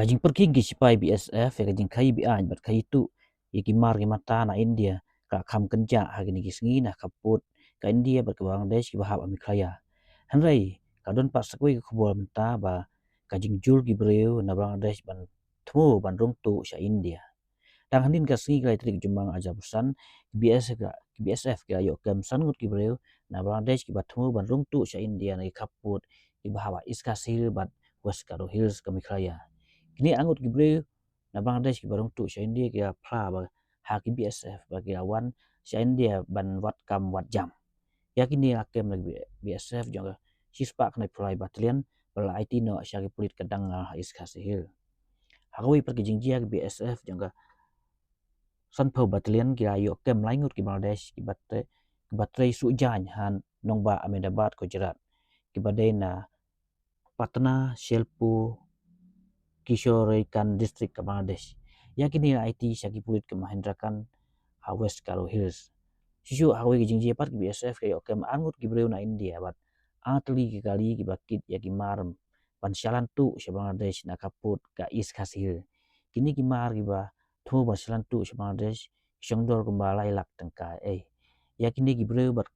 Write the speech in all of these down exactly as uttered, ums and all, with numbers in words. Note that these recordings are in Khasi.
Ka jingpyrkhing ki sipai B S F ïa ka jingkhaïi be-aiñ bad khaïi tuh ïa ki mar ki mata na India ka kham kynjah ha kine ki sngi na khappud ka India bad ka Bangladesh kiba hap ha Meghalaya. Hynrei ka don pat sa kawei ka khubor mynta ba ka jingjur ki briew na Bangladesh ban thmu ban rung tuh sha India. Tang hadien ka sngi ka lai tarik Jymmang arhajar arphew san, B S F ka, B S F ka ïoh kem san ngut ki briew na Bangladesh kiba thmu ban rung tuh sha India na ki khappud kiba hap ha East Khasi Hills bad West Garo Hills ka Meghalaya. Kine ar ngut ki briew na Bangladesh kiba rung tuh sha India ki la phla ba ha ki B S F ba ki la wan sha India ban wad kam wad jam. Ïa kine la kem na ki B S F jong ka shispah khyndai phew lai battalion ba la aiti noh sha ki pulit ka Danga ha East Khasi Hills. Ha kawei pat ka jingjia ki B S F jong ka sanphew battalion ki la ïoh kem lai ngut ki Bangladesh kiba trei, kiba trei suh jaiñ ha nongbah Ahmedabad, Gujarat, kiba dei na Patna, Shelpur, Kishoreganj District ka Bangladesh. Ïa kine la aiti sha ki pulit ka Mahendraganj ha West Garo Hills. Shuh shuh ha kawei ka jingjia pat ki B S F ka ïoh kem ar ngut ki briew na India bad ar tylli ki kali kiba kit ïa ki mar ban shalan tuh sha Bangladesh na khappud ka East Khasi Hills. Kine ki mar kiba thmu ban shalan tuh sha Bangladesh ki shongdor kumba lai lak tyngka ei. Ïa kine ki briew bad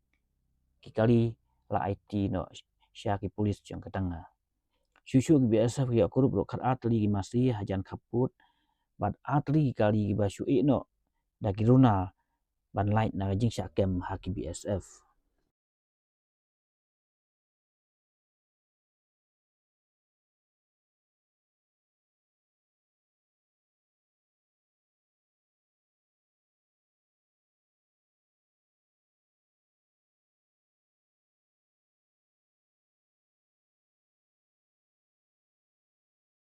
ki kali la aiti noh sha ki pulit jong ka Danga. Shuh shuh ki B S F ki ïoh kurup ruh khatar tylli ki masi hajan khappud bad ar tylli ki kali kiba shu ïeh noh da ki runar ban lait na ka jingshah kem ha ki B S F.